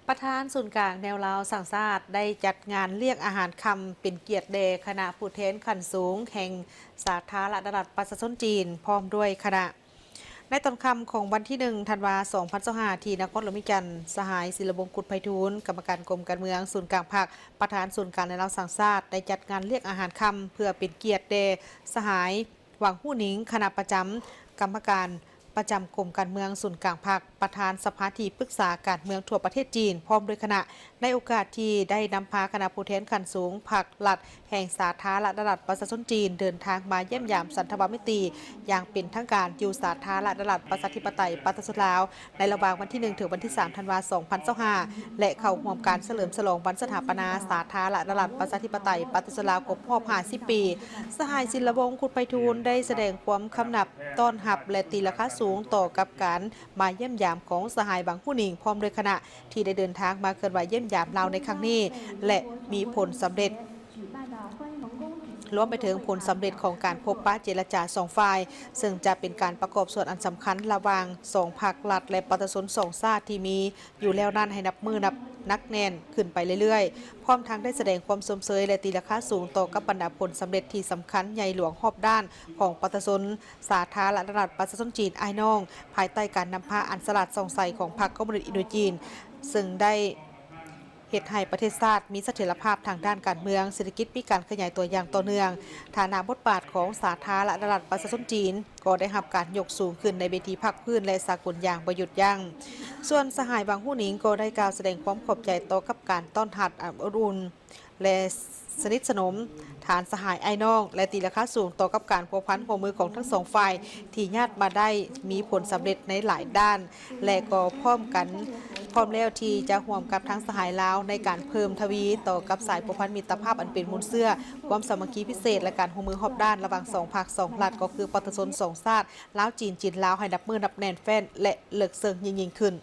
ປະທານສູນກາງແນວລາວສ້າງຊາດ ໄດ້ຈັດງານລ້ຽງອາຫານຄ່ຳເປັນກຽດແດ່ຄະນະຜູ້ແທນຂັ້ນສູງແຫ່ງສາທາລະນະລັດປະຊາຊົນຈີນ ພ້ອມດ້ວຍຄະນະ. ໃນຕອນຄ່ຳຂອງວັນທີໜຶ່ງ ທັນວາ ສອງພັນຊາວຫ້າ ທີ່ນະຄອນຫຼວງວຽງຈັນ, ສະຫາຍ ສິນລະວົງ ຄຸດໄພທູນ ກຳມະການກົມການເມືອງສູນກາງພັກ, ປະທານສູນກາງແນວລາວສ້າງຊາດ ໄດ້ຈັດງານລ້ຽງອາຫານຄ່ຳ ເພື່ອເປັນກຽດແດ່ສະຫາຍ ຫວັງ ຫູ່ໜິງ ຄະນະປະຈຳກຳມະການ ປະຈຳກົມການເມືອງສູນກາງພັກ, ປະທານສະພາທີ່ປຶກສາການເມືອງທົ່ວປະເທດຈີນ ພ້ອມດ້ວຍຄະນະ, ໃນໂອກາດທີ່ໄດ້ນຳພາຄະນະຜູ້ແທນຂັ້ນສູງພັກລັດແຫ່ງສາທາລະນະລັດປະຊາຊົນຈີນ ເດີນທາງມາຢ້ຽມຢາມສັນທະວາມິດຕີຢ່າງເປັນທາງການຢູ່ສາທາລະນະລັດປະຊາທິປະໄຕປະຊາຊົນລາວ ໃນລະຫວ່າງວັນທີໜຶ່ງ ເຖິງວັນທີສາມ ທັນວາ ສອງພັນຊາວຫ້າ ແລະ ເຂົ້າຮ່ວມການສະເຫຼີມສະຫຼອງວັນສະຖາປະນາສາທາລະນະລັດປະຊາທິປະໄຕປະຊາຊົນລາວຄົບຮອບຫ້າສິບປີ. ສະຫາຍ ສິນລະວົງ ຄຸດໄພທູນ ໄດ້ສະແດງຄວາມຄຳນັບຕ້ອນຮັບ ແລະ ຕີລາຄາສູງຕໍ່ກັບການມາຢ້ຽມຢາມຂອງສະຫາຍ ຫວັງ ຫູ່ໜິງ ພ້ອມດ້ວຍຄະນະ ທີ່ໄດ້ເດີນທາງມາເຄື່ອນໄຫວຢ້ຽມຢາມລາວໃນຄັ້ງນີ້ ແລະ ມີຜົນສຳເລັດ ລວມໄປເຖິງຜົນສຳເລັດຂອງການພົບປະເຈລະຈາສອງຝ່າຍ, ເຊິ່ງຈະເປັນການປະກອບສ່ວນອັນສຳຄັນລະຫວ່າງສອງພັກລັດ ແລະ ປະຊາຊົນສອງຊາດທີ່ມີຢູ່ແລ້ວນັ້ນໃຫ້ນັບມື້ນັບໜັກແໜ້ນຂຶ້ນໄປເລື້ອຍໆ, ພ້ອມທັງໄດ້ສະແດງຄວາມຊົມເຊີຍ ແລະ ຕີລາຄາສູງຕໍ່ກັບບັນດາຜົນສຳເລັດທີ່ສຳຄັນໃຫຍ່ຫຼວງຮອບດ້ານຂອງປະຊາຊົນສາທາລະນະລັດປະຊາຊົນຈີນອ້າຍນ້ອງ, ພາຍໃຕ້ການນຳພາອັນສະຫຼາດສ່ອງໃສຂອງພັກຄອມມູນິດອິນໂດຈີນ, ເຊິ່ງໄດ້ ເຮັດໃຫ້ປະເທດຊາດມີສະຖຽນລະພາບທາງດ້ານການເມືອງ, ເສດຖະກິດມີການຂະຫຍາຍຕົວຢ່າງຕໍ່ເນື່ອງ, ຖານະບົດບາດຂອງສາທາລະນະລັດປະຊາຊົນຈີນກໍໄດ້ຮັບການຍົກສູງຂຶ້ນໃນເວທີພາກພື້ນ ແລະ ສາກົນຢ່າງບໍ່ຢຸດຢັ້ງ. ສ່ວນສະຫາຍ ຫວັງ ຫູ່ໜິງ ກໍໄດ້ກ່າວສະແດງຄວາມຂອບໃຈຕໍ່ກັບການຕ້ອນຮັບອັນອົບອຸ່ນ ແລະ ສະໜິດສະໜົມທ່ານສະຫາຍອ້າຍນ້ອງ ແລະ ຕີລາຄາສູງຕໍ່ກັບການພົວພັນຮ່ວມມືຂອງທັງສອງຝ່າຍທີ່ຍາດມາໄດ້ມີຜົນສຳເລັດໃນຫຼາຍດ້ານ. ແລະ ກໍພ້ອມກັນ ພ້ອມແລ້ວທີ່ຈະຮ່ວມກັບທາງສະຫາຍລາວໃນການເພີ່ມທະວີຕໍ່ກັບສາຍພົວພັນມິດຕະພາບອັນເປັນມູນເຊື້ອ, ຄວາມສາມັກຄີພິເສດ ແລະ ການຮ່ວມມືຮອບດ້ານລະຫວ່າງສອງພັກສອງລັດ, ກໍຄືປະຊາຊົນສອງຊາດ ລາວ-ຈີນ, ຈີນ-ລາວ ໃຫ້ນັບມື້ນັບແໜ້ນແຟ້ນ ແລະ ເລິກເຊິ່ງຍິ່ງໆຂຶ້ນ.